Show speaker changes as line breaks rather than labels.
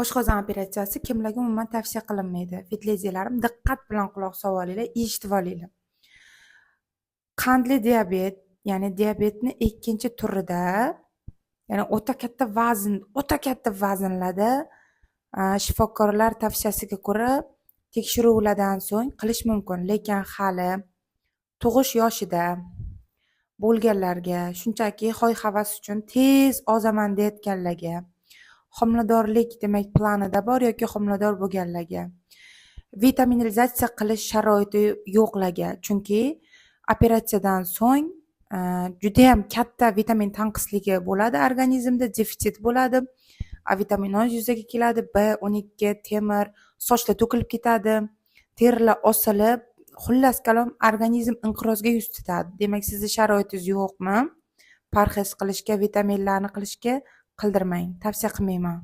Oshqozon operatsiyasi kimlarga umuman tavsiya qilinmaydi? Fitledilarim, diqqat bilan quloq solib olinglar, eshitib olinglar. Qandli diabet, ya'ni diabetni ikkinchi turida, ya'ni o'ta katta vazn, o'ta katta vaznlarda shifokorlar tavsiyasiga ko'ra tekshiruvlardan so'ng qilish mumkin, lekin hali tug'ish yoshida bo'lganlarga, shunchaki hoy-havas uchun tez ozaman deyotganlarga, homiladorlik, demak, planida bor yoki homilador bo'lganlarga, vitaminalizatsiya qilish sharoiti yo'qlarga, chunki operatsiyadan so'ng judayam katta vitamin tanqisligi bo'ladi organizmda, defitsit bo'ladi, avitaminoz yuzaga keladi, B12, temir, sochlar to'kilib ketadi, terilar osilib, xullas kalom, organizm inqirozga yuz tutadi. Demak, sizni sharoitingiz yo'qmi parhez qilishga, vitaminlarni qilishga, qildirmang, tavsiya qilmayman.